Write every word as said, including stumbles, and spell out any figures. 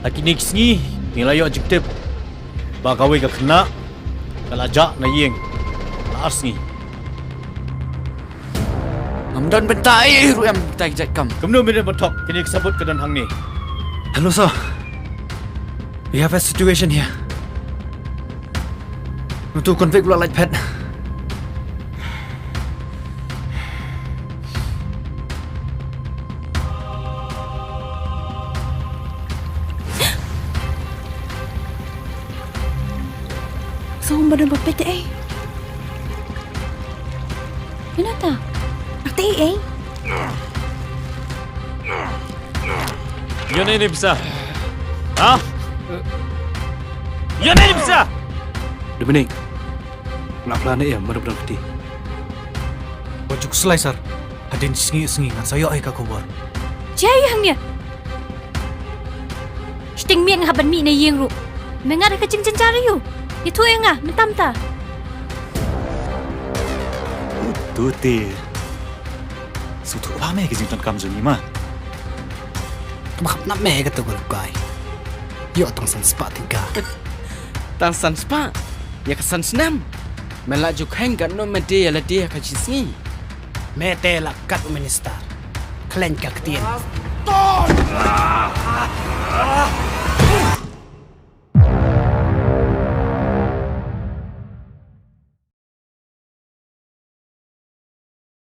Ha kine ki sngi ngi la ïoh jingtip ba kawei ka khynnah ka la jah na ïing la ar sngi. Ngam don bynta ei ei ruh em, bynta ki jait kam. Kumno mynta ban thok, kine ki sabut ka don hangne. Hello sir. We have a situation here. Uto u convict u la lait phet. Sngewbha ba don ba peit ei. Ïa nata. Ate ei. Ïa ne ni pisa. Ha? Ïa ne ni pisa. Dominic. Nga plan ne em, mano ba don kti. Wat ju khuslai sir. Hadien shi sngi sngi ngan sa ïoh ïa ka khubor. Jai hangne. Shiteng miet nga hap ban mih na ïing ruh. Me ngat ïa ka jingjynjar aïu? Ïathuh ïa nga mynta mynta. Uto te. Sngewthuh ba me ka jingdonkam jong ngi ma. Kam khap nap me ïa kato ka rukai. Ïoh tang san spah tyngka. Tang san spah? Ïa ka san snem. Me la ju kheiñ katno me die ïa lade ha ka shi sngi. Me te la kat u minister. Khlaiñ ka ktien.